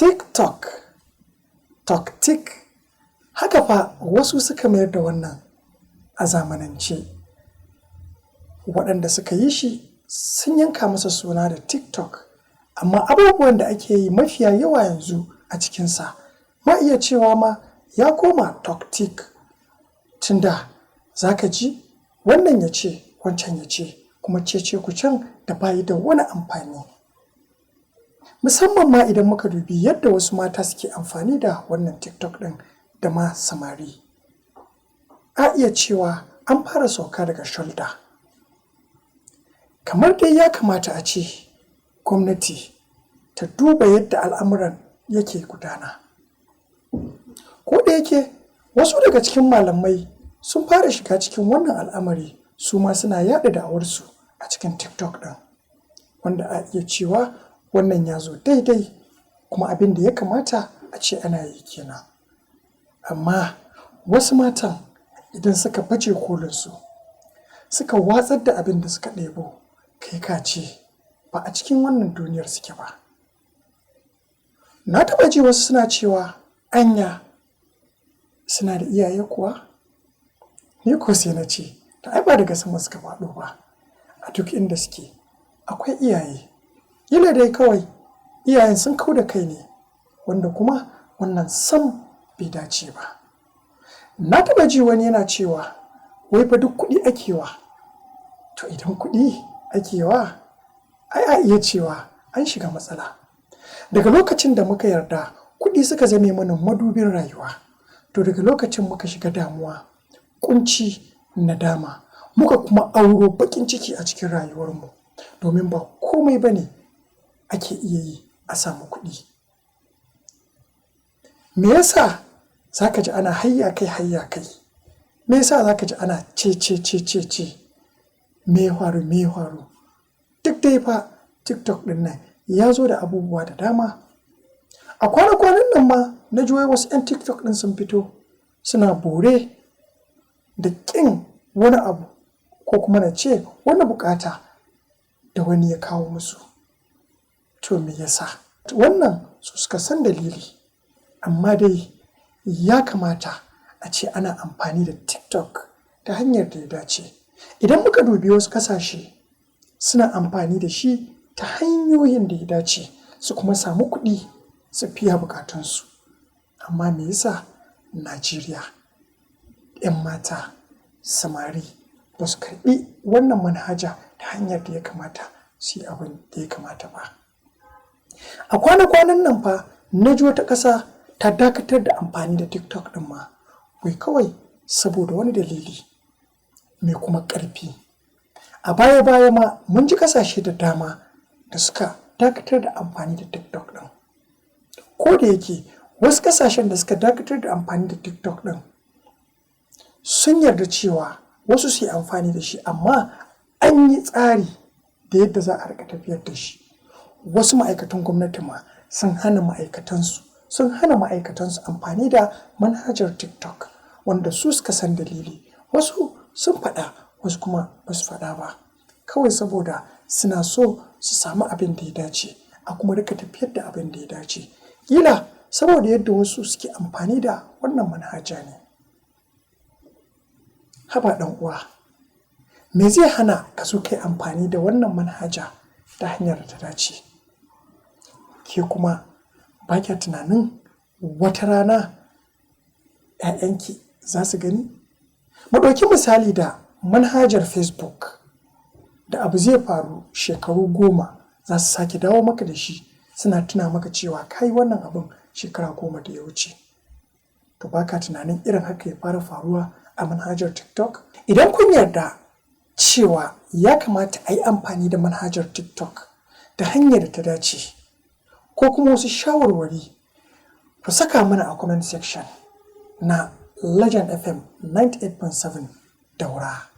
TikTok, tok-tik, haka fa wasu suka mayar da wannan a zamanance. Waɗanda suka yi shi sun yanka masa suna da TikTok, amma abubuwan da ake yi mafiya yawa yanzu a cikinsa, ma iya cewa ma ya koma tok-tik, tunda za ka ji wannan ya ce, wancan ya ce, kuma cece-kucen da ba yi da wani amfani. Musamman ma idan muka dubi yadda wasu mata suke amfani da wannan TikTok ɗin da ma samari. A iya cewa an fara sauka daga shoulder. Kamar dai ya kamata a ce gwamnati ta duba yadda al'amuran yake gudana. Ko da yake wasu daga cikin malamai sun fara shiga cikin wannan al'amari, su ma suna yaɗa da'awarsu a cikin TikTok ɗin, wanda a iya cewa wannan ya zo daidai, kuma abin da ya kamata a ce ana yi kenan. Amma wasu matan idan suka baje kolinsu, suka watsar da abin da suka ɗebo, kai ka ce ba a cikin wannan duniyar suke ba. Na taɓa ji wasu suna cewa, anya suna da iyaye kuwa? Ni ko sai na ce, to ai ba daga sama suka faɗo ba, a duk inda suke akwai iyaye. Ƙila dai kawai iyayen sun kau da kai ne, wanda kuma wannan sam bai dace ba. Na taɓa ji wani yana cewa wai fa duk kuɗi ake wa. To idan kuɗi ake wa, ai a iya cewa an shiga matsala. Daga lokacin da muka yarda kuɗi suka zame mana madubin rayuwa, to daga lokacin muka shiga damuwa, ƙunci, nadama, muka kuma auro baƙin ciki a cikin rayuwarmu, domin ba komai ba ne ake iya yi a samu kuɗi. Me yasa za ka ji ana hayya kai, hayya kai? Me yasa za ka ji ana ce ce ce ce ce? Me ya faru, me ya faru? Duk dai fa TikTok ɗin nan ya zo da abubuwa da dama. A kwana-kwanan nan ma na ji wai wasu 'yan TikTok ɗin sun fito suna bore da ƙin wani abu, ko kuma na ce wani buƙata da wani ya kawo musu. To me yasa? Wannan su suka san dalili. Amma dai ya kamata a ce ana amfani da TikTok ta hanyar da ya dace. Idan muka dubi wasu ƙasashe, suna amfani da shi ta hanyoyin da ya dace, su kuma samu kuɗi su biya buƙatunsu. Amma me yasa Najeriya 'yan mata, samari ba su karɓi wannan manhaja ta hanyar da ya kamata su yi abin da ya kamata ba? A kwana-kwanan nan fa na ji wata ƙasa ta dakatar da amfani da TikTok ɗin ma, wai kawai saboda wani dalili mai kuma ƙarfi. A baya-baya ma mun ji ƙasashe da dama da suka dakatar da amfani da TikTok ɗin. Ko da yake wasu ƙasashen da suka dakatar da amfani da TikTok ɗin sun yarda cewa wasu su yi amfani da shi, amma an yi tsari da yadda za a riƙa tafiyar da shi. Wasu ma'aikatan gwamnati ma sun hana ma'aikatansu amfani da manhajar TikTok, wanda su suka san dalili. Wasu sun faɗa, wasu kuma ba su faɗa ba. Kawai saboda suna so su samu abin da ya dace, a kuma riƙa tafiyar da abin da ya dace. Ƙila saboda yadda wasu suke amfani da wannan manhaja ne. Haba ɗan uwa, me zai hana ka zo ka yi amfani da wannan manhaja ta hanyar da ta dace? Ke kuma ba kya tunanin wata rana 'ya'yanki za su gani? Mu ɗauki misali da manhajar Facebook, da abu zai faru shekaru 10 za su sake dawo maka da shi, suna tuna maka cewa ka yi wannan abun shekara 10 da ya wuce. To ba ka tunanin irin haka ya fara faruwa a manhajar TikTok? Idan kun yarda cewa ya kamata a yi amfani da manhajar TikTok ta hanyar da ta dace, ko kuma wasu shawarwari, ku saka mana a comment section na Legend FM 98.7 Daura.